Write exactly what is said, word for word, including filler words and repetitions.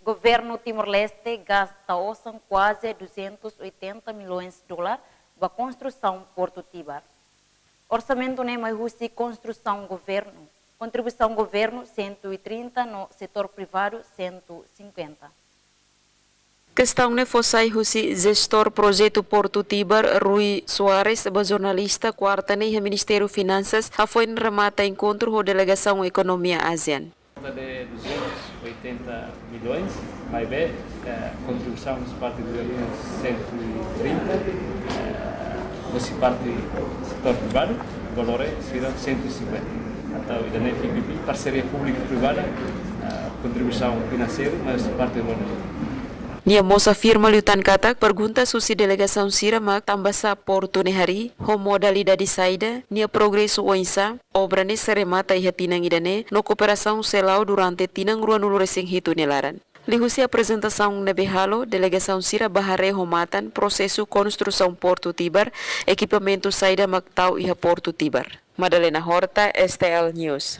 Governu Timor-Leste gasta osan kuaze duzentus oitenta milhões dolar ba konstrusaun Portu Tibar. Orsamentu ne'e mai husi konstrusaun governu, kontribuisaun governu sentu e trinta no setór privadu sentu e sinkuenta. Kestaun ne'e fó sai husi jestór projetu Portu Tibar, Rui Soares, ba jornalista, kuarta ne'e iha Ministériu Finansas, hafoin remata enkontru ho delegasaun ekonomia ASEAN. Conta de duzentos e oitenta milhões, maibé, eh, kontribuisaun husi parte governu sentu e trinta, eh, husi parte setór privadu, valór sira sentu e sinkuenta. Entaun, ida-ne'e P P P, parseria públiku-privada, eh, kontribuisaun finanseiru, mas husi parte governu. Nia mós afirma liután katak pergunta husi delegasaun sira mak tanbasá portu ne'e harii, ho modalidade saida, nia progresu oinsá, obra ne'e sei remata iha tinan ida-ne'e, no kooperasaun sei la'o durante tinan ruanulu-resin-hitu nia laran. Liuhusi aprezentasaun ne'ebé halo, delegasaun sira bá haree ho matan prosesu konstrusaun Portu Tibar, ekipamentu saida mak tau iha Portu Tibar. Madalena Horta, S T L News.